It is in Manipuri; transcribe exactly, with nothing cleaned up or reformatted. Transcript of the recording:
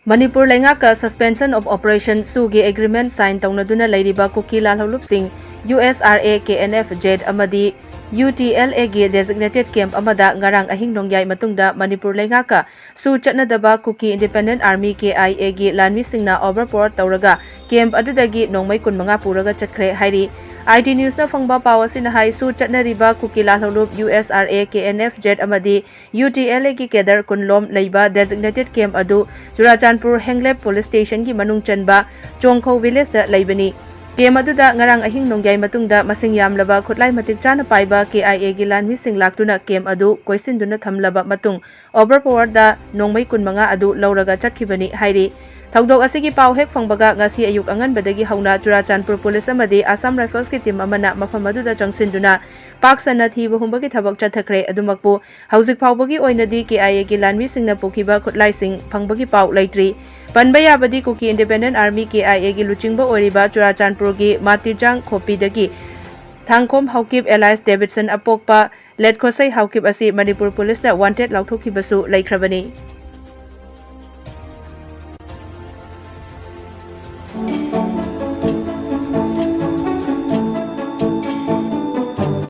Manipur ꯂꯩꯉꯥꯛꯀ Suspension of Operation ꯁꯨꯒꯤ agreement sign ꯇꯧꯅꯗꯨꯅ ꯂꯩꯔꯤꯕ ꯀꯨꯀꯤ ꯂꯥꯜꯍꯧꯂꯨꯞꯁꯤꯡ U S R A K N F Z ꯑꯃꯗꯤ U T L A ꯒꯤ designated camp ꯑꯃꯗ ꯉꯔꯥꯡ ꯑꯍꯤꯡ ꯅꯣꯡꯌꯥꯏ ꯃꯇꯨꯡꯗ ꯃꯅꯤꯄꯨꯔ ꯂꯩꯉꯥꯛꯀ ꯁꯨ ꯆꯠꯅꯗꯕ Kuki Independent Army K I A ꯒꯤ ꯂꯥꯟꯃꯤꯁꯤꯡꯅ overpower ꯇꯧꯔꯒ camp ꯑꯗꯨꯗꯒꯤ ꯅꯣꯡꯃꯩ ꯀꯨꯟꯃꯉꯥ ꯄꯨꯔꯒ ꯆꯠꯈ꯭ꯔꯦ ꯍꯥꯏꯔꯤ꯫ I T News ꯅ ꯐꯪꯕ ꯄꯥꯎ ꯑꯁꯤꯅ ꯍꯥꯏ, ꯁꯨ ꯆꯠꯅꯔꯤꯕ ꯀꯨꯀꯤ ꯂꯥꯜꯍꯧꯂꯨꯞ U S R A K N F Z ꯑꯃꯗꯤ U T L A ꯒꯤ cadre ꯀꯨꯟ ꯂꯣꯝ ꯂꯩꯕ designated camp ꯑꯗꯨ ꯆꯨꯔꯥꯆꯥꯟꯄꯨꯔ ꯍꯦꯡꯂꯦꯞ police station ꯒꯤ ꯃꯅꯨꯡ ꯆꯟꯕ ꯆꯣꯡꯈꯧ village ꯗ ꯂꯩꯕꯅꯤ꯫ Camp ꯑꯗꯨꯗ ꯉꯔꯥꯡ ꯑꯍꯤꯡ ꯅꯣꯡꯌꯥꯏ ꯃꯇꯨꯡꯗ ꯃꯁꯤꯡ ꯌꯥꯝꯂꯕ ꯈꯨꯠꯂꯥꯏ ꯃꯇꯤꯛ ꯆꯥꯅ ꯄꯥꯏꯕ K I A ꯒꯤ ꯂꯥꯟꯃꯤꯁꯤꯡ ꯂꯥꯛꯇꯨꯅ camp ꯑꯗꯨ ꯀꯣꯏꯁꯤꯟꯗꯨꯅ ꯊꯝꯂꯕ ꯃꯇꯨꯡ overpower ꯗ ꯅꯣꯡꯃꯩ ꯀꯨꯟꯃꯉꯥ ꯑꯗꯨ ꯂꯧꯔꯒ ꯆꯠꯈꯤꯕꯅꯤ ꯍꯥꯏꯔꯤ꯫ ꯊꯧꯗꯣꯛ ꯑꯁꯤꯒꯤ ꯄꯥꯎ ꯍꯦꯛ ꯐꯪꯕꯒ ꯉꯁꯤ ꯑꯌꯨꯛ ꯑꯉꯟꯕꯗꯒꯤ ꯍꯧꯅ ꯆꯨꯔꯥꯆꯥꯟꯄꯨꯔ police ꯑꯃꯗꯤ Assam Rifles ꯀꯤ team ꯑꯃꯅ ꯃꯐꯝ ꯑꯗꯨꯗ ꯆꯪꯁꯤꯟꯗꯨꯅ ꯄꯥꯛ ꯁꯟꯅ ꯊꯤꯕ ꯍꯨꯝꯕꯒꯤ ꯊꯕꯛ ꯆꯠꯊꯈ꯭ꯔꯦ꯫ ꯑꯗꯨꯃꯛꯄꯨ ꯍꯧꯖꯤꯛ ꯐꯥꯎꯕꯒꯤ ꯑꯣꯏꯅꯗꯤ K I A ꯒꯤ ꯂꯥꯟꯃꯤꯁꯤꯡꯅ ꯄꯨꯈꯤꯕ ꯈꯨꯠꯂꯥꯏꯁꯤꯡ ꯐꯪꯕꯒꯤ ꯄꯥꯎ ꯂꯩꯇ꯭ꯔꯤ꯫ ꯄꯟꯕ ꯌꯥꯕꯗꯤ Kuki Independent Army K I A ꯒꯤ ꯂꯨꯆꯤꯡꯕ ꯑꯣꯏꯔꯤꯕ ꯆꯨꯔꯥꯆꯥꯟꯄꯨꯔꯒꯤ ꯃꯥꯇꯤꯔꯖꯥꯡ ꯈꯣꯄꯤꯗꯒꯤ ꯊꯥꯡꯈꯣꯝ ꯍꯥꯎꯀꯤꯞ alias ꯗꯦꯕꯤꯠꯁꯟ ꯑꯄꯣꯛꯄ ꯂꯦꯠꯈꯣꯁꯩ ꯍꯥꯎꯀꯤꯞ ꯑꯁꯤ ꯃꯅꯤꯄꯨꯔ police ꯅ wanted ꯂꯥꯎꯊꯣꯛꯈꯤꯕꯁꯨ ꯂꯩꯈ꯭ꯔꯕꯅꯤ꯫